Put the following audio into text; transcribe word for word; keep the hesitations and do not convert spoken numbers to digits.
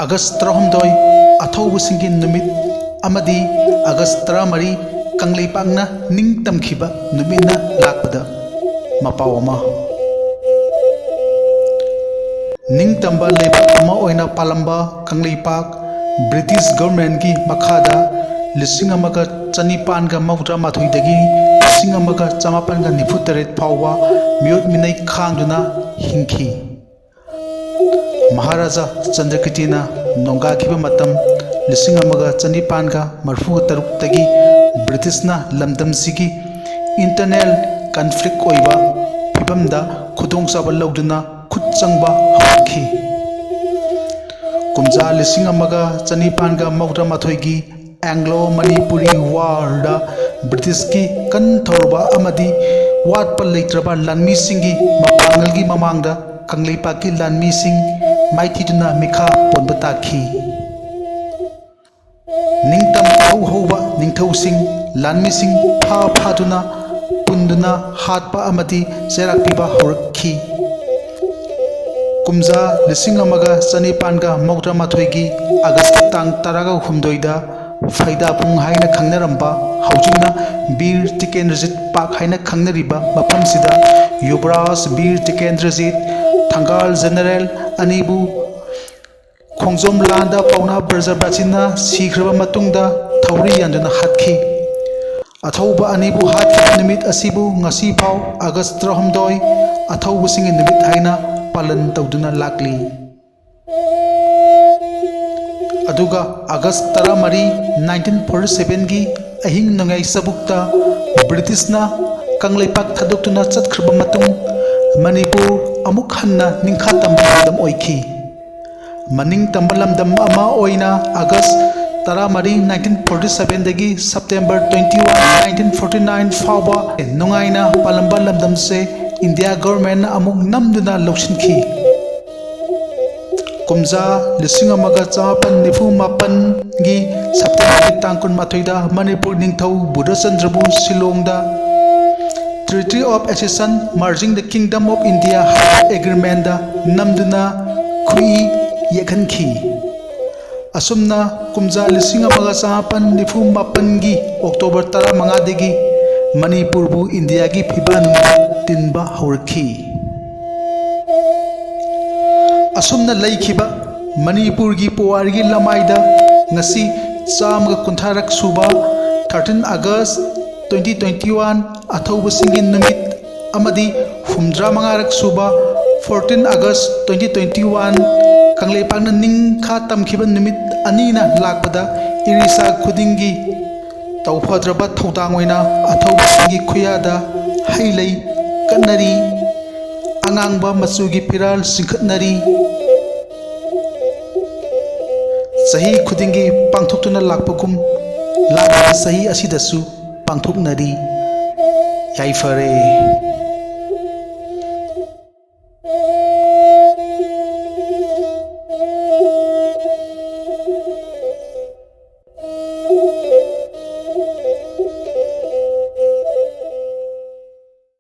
ꯑꯥꯒꯁ ꯇꯔꯥꯍꯨꯝꯗꯣꯏ, ꯑꯊꯧꯕꯁꯤꯡꯒꯤ ꯅꯨꯃꯤꯠ, ꯑꯃꯗꯤ ꯑꯥꯒꯁ ꯇꯔꯥꯃꯔꯤ, ꯀꯪꯂꯩꯄꯥꯛꯅ ꯅꯤꯡꯇꯝꯈꯤꯕ ꯅꯨꯃꯤꯠꯅ ꯂꯥꯛꯄꯗ ꯃꯄꯥꯎ ꯑꯃ꯫ ꯅꯤꯡꯇꯝꯕ ꯂꯩꯕꯥꯛ ꯑꯃ ꯑꯣꯏꯅ ꯄꯥꯜꯂꯝꯕ ꯀꯪꯂꯩꯄꯥꯛ ꯕ꯭ꯔꯤꯇꯤꯁ ꯒꯚꯔꯟꯃꯦꯟꯠꯀꯤ ꯃꯈꯥꯗ ꯂꯤꯁꯤꯡ ꯑꯃꯒ ꯆꯅꯤꯄꯥꯟꯒ ꯃꯧꯗ꯭ꯔꯥ ꯃꯥꯊꯣꯏꯗꯒꯤ ꯂꯤꯁꯤꯡ ꯑꯃꯒ ꯆꯃꯥꯄꯟꯒ ꯅꯤꯐꯨ ꯇꯔꯦꯠ ꯐꯥꯎꯕ ꯃꯤꯑꯣꯠ ꯃꯤꯅꯩ ꯈꯥꯡꯗꯨꯅ ꯍꯤꯡꯈꯤ꯫ ꯃꯍꯥꯔꯥꯖꯥ ꯆꯟꯗ꯭ꯔꯀꯤꯔꯇꯤꯅ ꯅꯣꯡꯒꯥꯈꯤꯕ ꯃꯇꯝ ꯂꯤꯁꯤꯡ ꯑꯃꯒ ꯆꯅꯤꯄꯥꯟꯒ ꯃꯔꯤꯐꯨ ꯇꯔꯨꯛꯇꯒꯤ ꯕ꯭ꯔꯤꯇꯤꯁꯅ ꯂꯝꯗꯝꯁꯤꯒꯤ ꯏꯟꯇꯔꯅꯦꯜ ꯀꯟꯐ꯭ꯂꯤꯛ ꯑꯣꯏꯕ ꯐꯤꯕꯝꯗ ꯈꯨꯗꯣꯡꯆꯥꯕ ꯂꯧꯗꯨꯅ ꯈꯨꯠ ꯆꯪꯕ ꯍꯧꯔꯛꯈꯤ꯫ ꯀꯨꯝꯖꯥ ꯂꯤꯁꯤꯡ ꯑꯃꯒ ꯆꯅꯤꯄꯥꯟꯒ ꯃꯧꯗ꯭ꯔꯥ ꯃꯥꯊꯣꯏꯒꯤ ꯑꯦꯡꯒ꯭ꯂꯣ ꯃꯅꯤꯄꯨꯔꯤ ꯋꯥꯔꯗ ꯕ꯭ꯔꯤꯇꯤꯁꯀꯤ ꯀꯟ ꯊꯧꯔꯕ ꯑꯃꯗꯤ ꯋꯥꯠꯄ ꯂꯩꯇ꯭ꯔꯕ ꯂꯥꯟꯃꯤꯁꯤꯡꯒꯤ ꯃꯄꯥꯡꯒꯜꯒꯤ ꯃꯃꯥꯡꯗ ꯀꯪꯂꯩꯄꯥꯛꯀꯤ ꯂꯥꯟꯃꯤꯁꯤꯡ ꯃꯥꯏꯊꯤꯗꯨꯅ ꯃꯤꯈꯥ ꯄꯣꯟꯕ ꯇꯥꯈꯤ꯫ ꯅꯤꯡꯇꯝ ꯍꯧ ꯍꯧꯕ ꯅꯤꯡꯊꯧꯁꯤꯡ ꯂꯥꯟꯃꯤꯁꯤꯡ ꯐꯥ ꯐꯥꯗꯨꯅ ꯄꯨꯟꯗꯨꯅ ꯍꯥꯠꯄ ꯑꯃꯗꯤ ꯆꯩꯔꯥꯛ ꯄꯤꯕ ꯍꯧꯔꯛꯈꯤ꯫ ꯀꯨꯝꯖꯥ ꯂꯤꯁꯤꯡ ꯑꯃꯒ ꯆꯅꯤꯄꯥꯟꯒ ꯃꯧꯗ꯭ꯔꯥ ꯃꯥꯊꯣꯏꯒꯤ ꯑꯥꯒꯁꯀꯤ ꯇꯥꯡ ꯇꯔꯥꯒ ꯍꯨꯝꯗꯣꯏꯗ ꯐꯩꯗꯥꯄꯨꯡ ꯍꯥꯏꯅ ꯈꯪꯅꯔꯝꯕ, ꯍꯧꯖꯤꯛꯅ ꯕꯤꯔ ꯇꯤꯀꯦꯟꯗ꯭ꯔꯖꯤꯠ ꯄꯥꯛ ꯍꯥꯏꯅ ꯈꯪꯅꯔꯤꯕ ꯃꯐꯝꯁꯤꯗ ꯌꯨꯕꯔꯥꯖ ꯕꯤꯔ ꯇꯤꯀꯦꯟꯗ꯭ꯔꯖꯤꯠ, ꯊꯪꯒꯥꯜ ꯖꯦꯅꯔꯦꯜ ꯑꯅꯤꯕꯨ ꯈꯣꯡꯖꯣꯝ ꯂꯥꯟꯗ ꯄꯥꯎꯅꯥ ꯕ꯭ꯔꯖꯕꯥꯁꯤꯅ ꯁꯤꯈ꯭ꯔꯕ ꯃꯇꯨꯡꯗ ꯊꯧꯔꯤ ꯌꯥꯟꯗꯨꯅ ꯍꯥꯠꯈꯤ꯫ ꯑꯊꯧꯕ ꯑꯅꯤꯕꯨ ꯍꯥꯠꯈꯤꯕ ꯅꯨꯃꯤꯠ ꯑꯁꯤꯕꯨ ꯉꯁꯤ ꯐꯥꯎ ꯑꯥꯒꯁ ꯇꯔꯥꯍꯨꯝꯗꯣꯏ ꯑꯊꯧꯕꯁꯤꯡꯒꯤ ꯅꯨꯃꯤꯠ ꯍꯥꯏꯅ ꯄꯥꯂꯟ ꯇꯧꯗꯨꯅ ꯂꯥꯛꯂꯤ꯫ ꯑꯗꯨꯒ ꯑꯥꯒꯁ ꯇꯔꯥꯃꯔꯤ, ꯅꯥꯏꯟꯇꯤꯟ ꯐꯣꯔꯇꯤ ꯁꯚꯦꯟꯒꯤ ꯑꯍꯤꯡ ꯅꯣꯡꯌꯥꯏ ꯆꯕꯨꯛꯇ ꯕ꯭ꯔꯤꯇꯤꯁꯅ ꯀꯪꯂꯩꯄꯥꯛ ꯊꯥꯗꯣꯛꯇꯨꯅ ꯆꯠꯈ꯭ꯔꯕ ꯃꯇꯨꯡ ꯃꯅꯤꯄꯨꯔ ꯑꯃꯨꯛ ꯍꯟꯅ ꯅꯤꯡꯈꯥ ꯇꯝꯕ ꯂꯝꯗꯝ ꯑꯣꯏꯈꯤ꯫ ꯃꯅꯤꯡ ꯇꯝꯕ ꯂꯝꯗꯝ ꯑꯃ ꯑꯣꯏꯅ ꯑꯥꯒꯁ ꯇꯔꯥꯃꯔꯤ, ꯅꯥꯏꯟꯇꯤꯟ ꯐꯣꯔꯇꯤ ꯁꯚꯦꯟꯗꯒꯤ September twenty one, nineteen forty nine ꯐꯥꯎꯕ ꯅꯨꯡꯉꯥꯏꯅ ꯄꯥꯜꯂꯝꯕ ꯂꯝꯗꯝꯁꯦ ꯏꯟꯗꯤꯌꯥ ꯒꯚꯔꯟꯃꯦꯟꯠꯅ ꯑꯃꯨꯛ ꯅꯝꯗꯨꯅ ꯂꯧꯁꯤꯟꯈꯤ꯫ ꯀꯨꯝꯖꯥ ꯂꯤꯁꯤꯡ ꯑꯃꯒ ꯆꯃꯥꯄꯟ ꯅꯤꯐꯨ ꯃꯥꯄꯟꯒꯤ ꯁꯦꯞꯇꯦꯝꯕꯔꯒꯤ ꯇꯥꯡ ꯀꯨꯟꯃꯥꯊꯣꯏꯗ ꯃꯅꯤꯄꯨꯔ ꯅꯤꯡꯊꯧ ꯕꯨꯙꯆꯟꯗ꯭ꯔꯕꯨ ꯁꯤꯂꯣꯡꯗ Treaty of Accession Merging the Kingdom of India ꯍꯥꯏꯕ ꯑꯦꯒ꯭ꯔꯤꯃꯦꯟꯗ ꯅꯝꯗꯨꯅ ꯈꯨꯠꯏ ꯌꯦꯛꯍꯟꯈꯤ꯫ ꯑꯁꯨꯝꯅ ꯀꯨꯝꯖꯥ ꯂꯤꯁꯤꯡ ꯑꯃꯒ ꯆꯃꯥꯄꯟ ꯅꯤꯐꯨ ꯃꯥꯄꯟꯒꯤ ꯑꯣꯛꯇꯣꯕꯔ ꯇꯔꯥꯃꯉꯥꯗꯒꯤ ꯃꯅꯤꯄꯨꯔꯕꯨ ꯏꯟꯗꯤꯌꯥꯒꯤ ꯐꯤꯕꯥꯛꯅꯨꯡꯗ ꯇꯤꯟꯕ ꯍꯧꯔꯛꯈꯤ꯫ ꯑꯁꯨꯝꯅ ꯂꯩꯈꯤꯕ ꯃꯅꯤꯄꯨꯔꯒꯤ ꯄꯨꯋꯥꯔꯤꯒꯤ ꯂꯃꯥꯏꯗ ꯉꯁꯤ ꯆꯥꯝꯃꯒ ꯀꯨꯟꯊ꯭ꯔꯥꯔꯛ ꯁꯨꯕ thirteen August twenty twenty one ꯑꯊꯧꯕꯁꯤꯡꯒꯤ ꯅꯨꯃꯤꯠ ꯑꯃꯗꯤ ꯍꯨꯝꯗ꯭ꯔꯥ ꯃꯉꯥꯔꯛ ꯁꯨꯕ fourteen August twenty twenty one ꯀꯪꯂꯩꯄꯥꯛꯅ ꯅꯤꯡꯈꯥ ꯇꯝꯈꯤꯕ ꯅꯨꯃꯤꯠ ꯑꯅꯤꯅ ꯂꯥꯛꯄꯗ ꯏꯔꯤꯁꯥ ꯈꯨꯗꯤꯡꯒꯤ ꯇꯧꯐꯗ꯭ꯔꯕ ꯊꯧꯗꯥꯡ ꯑꯣꯏꯅ ꯑꯊꯧꯕꯁꯤꯡꯒꯤ ꯈꯨꯌꯥꯗ ꯍꯩ ꯂꯩ ꯀꯠꯅꯔꯤ, ꯑꯉꯥꯡꯕ ꯃꯆꯨꯒꯤ ꯐꯤꯔꯥꯜ ꯆꯤꯡꯈꯠꯅꯔꯤ꯫ ꯆꯍꯤ ꯈꯨꯗꯤꯡꯒꯤ ꯄꯥꯡꯊꯣꯛꯇꯨꯅ ꯂꯥꯛꯄꯒꯨꯝ ꯂꯥꯛꯂꯤꯕ ꯆꯍꯤ ꯑꯁꯤꯗꯁꯨ ꯄꯥꯡꯊꯣꯛꯅꯔꯤ꯫ ꯌꯥꯏꯐꯔꯦ꯫